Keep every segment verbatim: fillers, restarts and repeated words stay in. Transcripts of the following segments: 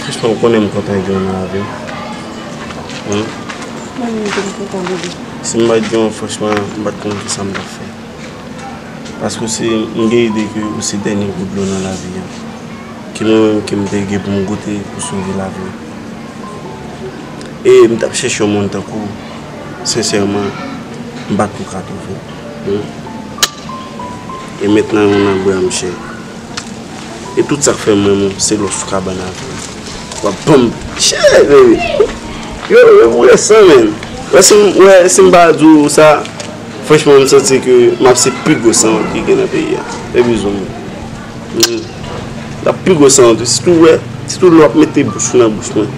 Franchman, ou konnen m kontan gen w nan lavi m. Hmm? Mwen menm tou, m kontan, bebe. Si m pa t gen w, franchman, m pa t konn kisa m t ap fè. Paske se, m gen ide ke ou se dènye gout dlo nan lavi an. Ke mwen menm ke m te gen pou m goute pou sove lavi m. E m t ap chèche yon moun tankou w, sensèman, m pa t pou ka twouve. Hmm? E mentnan yon nan bra m chè. E tout sa k fè m renmen w, se lè w sou kabann avè m. W ap ban m chè, baby. Yo, yo boule san, menn. Wè si m, wè si m pa di w sa, franchman, m santi ke m ap se pi gwo san ki gen nan peyi a. E bizou m. Hmm. L ap pi gwo san an tou. Sitou, wè, sitou lè w ap mete bouch ou nan bouch mwen.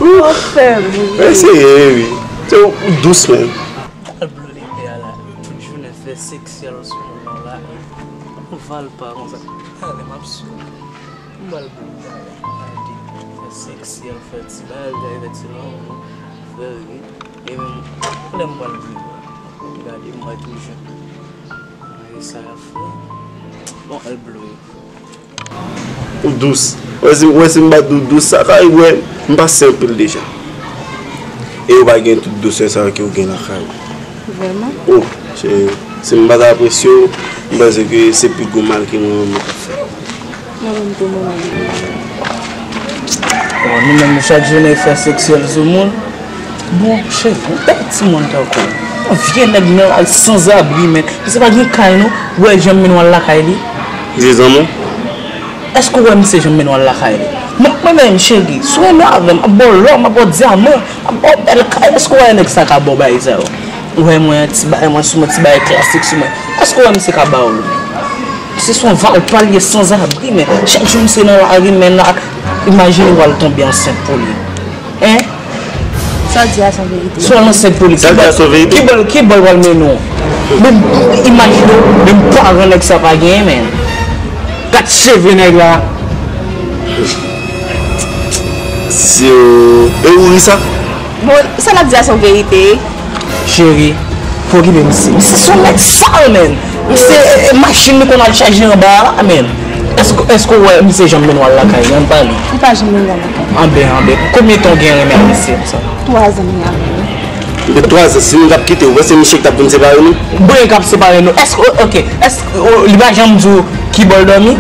Ou fè m ri. Eseye, wi. Se ou, ou dous, menn. Al blo lepè a la. Tout jounen fè seksyèl sou moun nan la. Ou valpa konsa. Ale, m ap sou. M pral blo bagay. Gade. Fè seksyèl, fè ti bagay, fè ti lanmou. Fè ri. E menm, lè m pral blo. Gade, m wè toujou. Gade sa y ap fè. Bon, al blo. Ou dous. Wè si, wè si m pa di w dous, sa ka rive, m pase anpil deja. E yo pa gen tout dousè sa yo ke w gen lakay ou. Vrèman? Oh, cheri, si m pa ta apresye w, m panse ke se pi gwo mal ke mwen menm mwen t ap fè. Mwen menm tou, mwen menm. Bon, nou menm, nou chak jounen fè seksyèl sou moun. Bon, cheri, yon bèl timoun tankou w. Yon vye nèg nan lari, sanzabri, men. Misye pa gen kay, non. Ou wè jan m mennen w al lakay li? Di zanmi w. Èske w wè misye jan m mennen w al lakay li? Mwen, mwen menm, cheri, si w renmen avè m, m ap ba w lò, m ap ba w dyaman, m ap ba w bèl kay. Èske w wè nèg sa ka ba w bagay sa yo? Ou wè mwen, ti bagay, mwen sou mwen, ti bagay klasik sou mwen. Èske w wè misye ka ba w l? Misye se yon valpa l ye, sanzabri, men. Chak jou misye nan lari, men la, imajine w al tonbe ansent pou li. Hein? Sa w di a se yon verite. Sou ansent politik. Sa w di a se yon verite. Ki bò, ki bò l pral mennen w? Men, imajine w, menm paran nèg sa pa genyen, men. Gad cheve nèg la. Zyo. E ou ri sa? Bon, sa l ap di a se yon verite. Cheri, pa okipe misye. Misye se yon nèg sal, men. Misye, e, e, machin li konn al chaje anba a la, men. Èske, èske w wè misye jan m mennen w al lakay li? Ann pale. Li pa janm mennen w al lakay. Anben, anben. Konbyen tan w gen renmen ak misye konsa? Twa zan m gen avè l. Gen twa zan, si nou t ap kite, ou panse misye k t ap vin separe nou? Bon, k ap separe nou. Èske, o-, oke, èske, o, li pa janm di w ki bò l dòmi?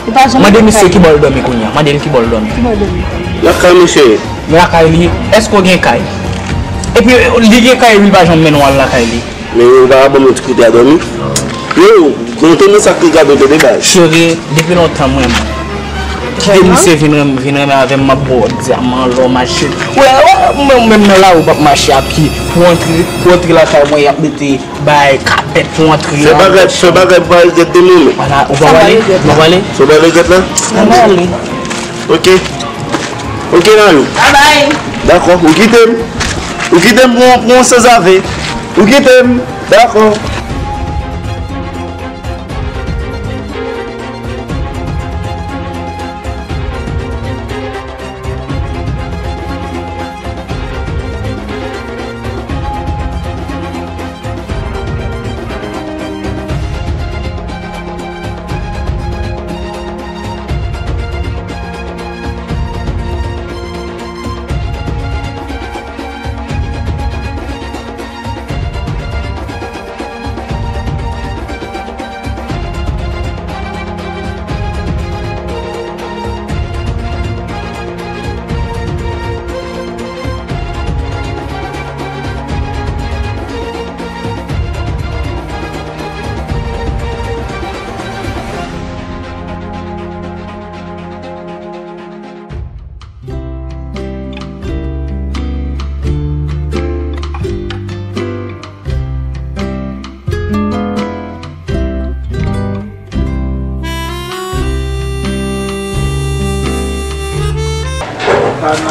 Li pa janm di w. Mande misye ki bò l dòmi kounye a. Mande l ki bò l dòmi. Ki bò l dòmi? Lakay mwen, cheri. Lakay li, èske w gen kay? Epi, li gen kay, epi li pa janm mennen w al lakay li. Men ou pa ban mwen ti kote a dòmi. Yo, nou te nan sa k te gade de baz. Cheri, depi lontan mwen menm. Kite misye vin renmen, vin renmen avè m, m ap ba w dyaman, lò, machin. Wè, wè, mwen menm nan lari w p ap mache a pye. Pou antre, pou antre lakay mwen, y ap mete bay, kapèt pou antre. Fè bagay, fè bagay pou pa regrèt demen, men. Wala, ou pa pale? Ou pa pale? Fè bagay regrèt la? Ou pa pale? Ok. Ok, Nayou. Bye bye. Dakò, ou kite m. Ou kite m pou, pou yon sanzave. Ou kite m. Dakò.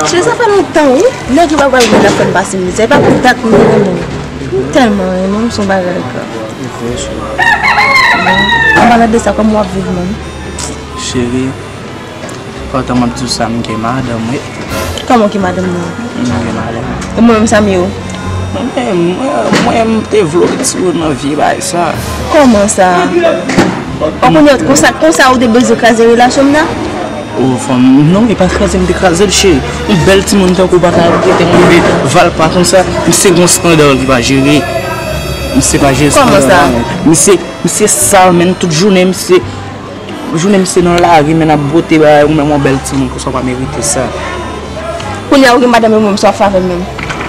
Cheri, sa fè lontan, wi. Nèg yo pa pral vin ap fè m pase mizè. E pa pou dat mwen renmen w. M tèlman renmen w, m se yon bagay grav. An palan de sa, kòman w ap viv menm? Cheri, pandan m ap di w sa, m gen madanm, wi. Kòman w gen madanm nan? M gen madanm. E mwen menm, sa m ye w? Mwen menm, mwen, mwen, m te vle retire w nan vye bagay sa. Kòman sa? An kounye a, konsa, konsa ou te bezwen kraze relasyon m nan? O fanm, non, e pa kraze m te kraze l, cheri. Yon bèl timoun tankou w pa ka rete move valpa konsa. Misye gon standar li pa jere. Misye pa jere standar la. Kòman sa? Misye, misye sal, men tout jounen misye, jounen misye nan lari, men ap bwote bagay, ou menm yon bèl timoun konsa w pa merite sa. Kounye a ou gen madanm, ou menm sa w ap fè avè m menm?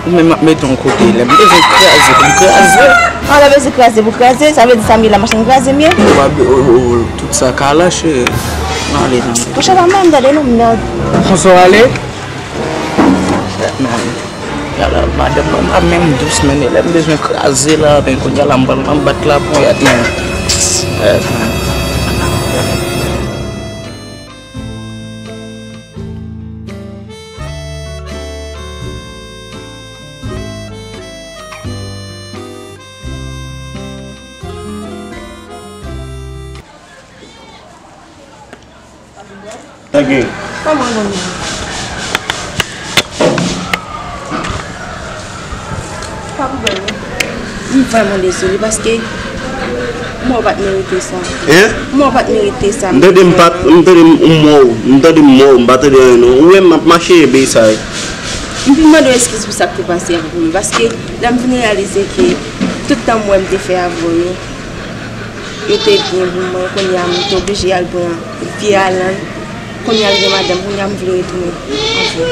Ou menm ap mete yon kote, lè m bezwen kraze pou m kraze. An, lè bezwen kraze pou kraze, sa vle di sa m ye la machann kraze m ye? Ou pa be- ou- ou- Tout sa ka la, cheri. N ale nan. Monchè, pa mande non, mèd. Konsa w ale? Mèd. Yala, madanm mwen pa menm dous, men lè m bezwen kraze la, men kounye a la, m pral nan bat la pou yèt, men. Thank you. Kòman nou ye? Pa pou bèl, non. M vrèman dezole paske mwen pa t merite sa. Hein? Mwen pa t merite sa. M tande m pa t, m tande m mò, m tande m mò, m pa tande anyen non. Ou wè m ap mache ebe sa. M vin mande w eskiz pou sa k te pase avèk mwen paske lè m vin reyalize ke tout tan m wè m te fè avè w yo, yo te byen pou mwen, kounye a m te oblije al pran vye Alan. Kounye a l gen madanm, kounye a m vle retounen avè l.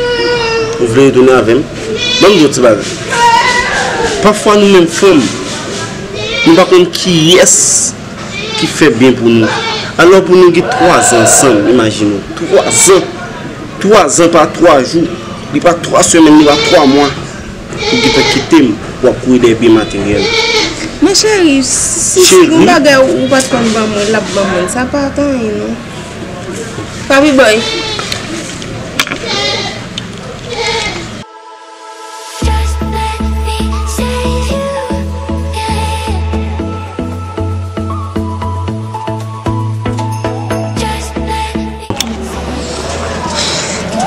Ou vle retounen avè m? Ban m di w ti bagay. Pafwa nou menm fanm, nou pa konn kiyès ki fè byen pou nou. Alò pou nou gen twa zan ansanm, imajine w. Twa zan. Twa zan pa twa jou. Li pa twa semèn, li pa twa mwa. Ou gentan kite m, w ap kouri dèyè byen materyèl. Men cheri, si, si se yon bagay ou pa t konn ban mwen, l ap ban mwen, sa pa t anyen non. Papi boy.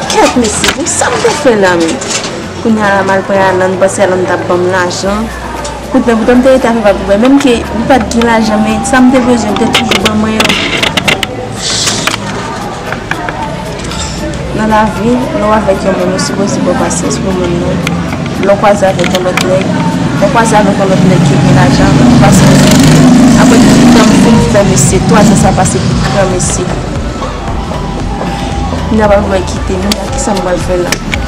Kèt mesye, pou sa m te fè la menm? Kounye a la m al pran Alan, m panse Alan t ap ban m lajan. Poutan, poutan m te rete avè Papi Boy. Menm ke li pa t gen lajan, men sa m te bezwen, li te toujou ban mwen yo. Nan lavi, lè w avèk yon moun, ou sipoze pran pasyans pou moun nan. Lè w kwaze avèk yon lòt nèg, lè w kwaze avèk yon lòt nèg ki gen lajan, pran pasyans. Apre tout tan m fin fè mesye, twa zan sa pase pou gran mesye. Kounye a Papi Boy kite m, kisa m pral fè la?